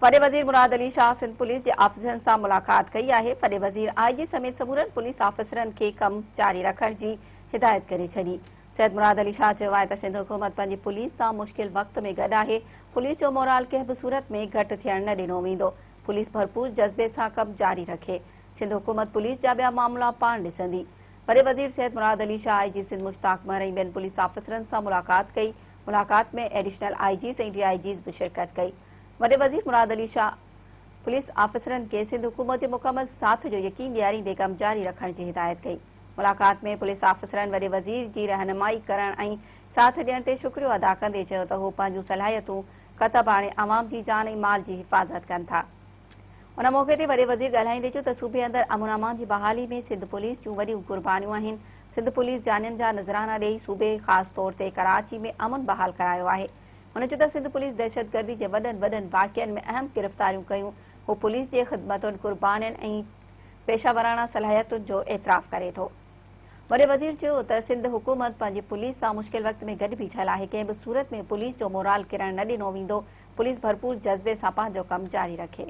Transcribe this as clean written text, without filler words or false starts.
وڏي وزير مراد علي شاهه سنڌ پوليس جي آفيسرن سان ملاقات ڪئي آهي. وڏي وزير آء جي سميت سمورن پوليس آفيسرن کي ڪم جاري رکڻ جي هدايت ڪري ڇڏي. سيد مراد علي شاهه چيو آهي ته سنڌ حڪومت پنهنجي پوليس سان مشڪل وقت ۾ گڏ آهي، پوليس جو مورال ڪنهن به صورت ۾ گهٽ ٿيڻ نه ڏنو ويندو، پوليس ڀرپور جذبي سان ڪم جاري رکي، سنڌ حڪومت پوليس جا ٻيا معاملا پاڻ ڏسندي. وڏي وزير سيد مراد علي شاهه آء جي سنڌ مشتاق مهر ۽ ٻين پوليس آفيسرن سان ملاقات ڪئي. ملاقات ۾ additional I Gs ۽ D I Gs به شرڪت ڪئي. وڏي وزير مراد علي شاهه پوليس آفيسرن کي سنڌ حڪومت جي مڪمل ساٿ جو يقين ڏياريندي ڪم جاري رکڻ جي هدايت ڪئي. ملاقات ۾ پوليس آفيسرن وڏي وزير جي رهنمائي ڪرڻ ۽ ساٿ ڏيڻ تي شڪريو ادا ڪندي چيو ته هو پنهنجون صلاحيتون ڪتب آڻي عوام جي جان ۽ مال جي حفاظت ڪن ٿا. ان موقعي تي وڏي وزير ڳالهائيندي چيو ته صوبي اندر امن امان جي بحالي ۾ سنڌ پوليس جون وڏيون قربانيون آهن، سنڌ پوليس جانين جا نذرانا ڏئي صوبي خاص طور تي ڪراچي ۾ امن بحال ڪرايو آهي. هن چيو ته سنڌ پوليس دهشتگردي جي وڏن وڏن واقعن ۾ اهم گرفتاريون ڪيون، هو پوليس جي خدمتن، قربانين ۽ پيشاوراڻا صلاحيتن جو اعتراف ڪري ٿو. وڏي وزير چيو ته سنڌ حڪومت پنهنجي پوليس سان مشڪل وقت ۾ گڏ بيٺل آهي، ڪنهن به صورت ۾ پوليس جو مورال ڪرڻ نه ڏنو ويندو، پوليس ڀرپور جذبي سان پنهنجو ڪم جاري رکي.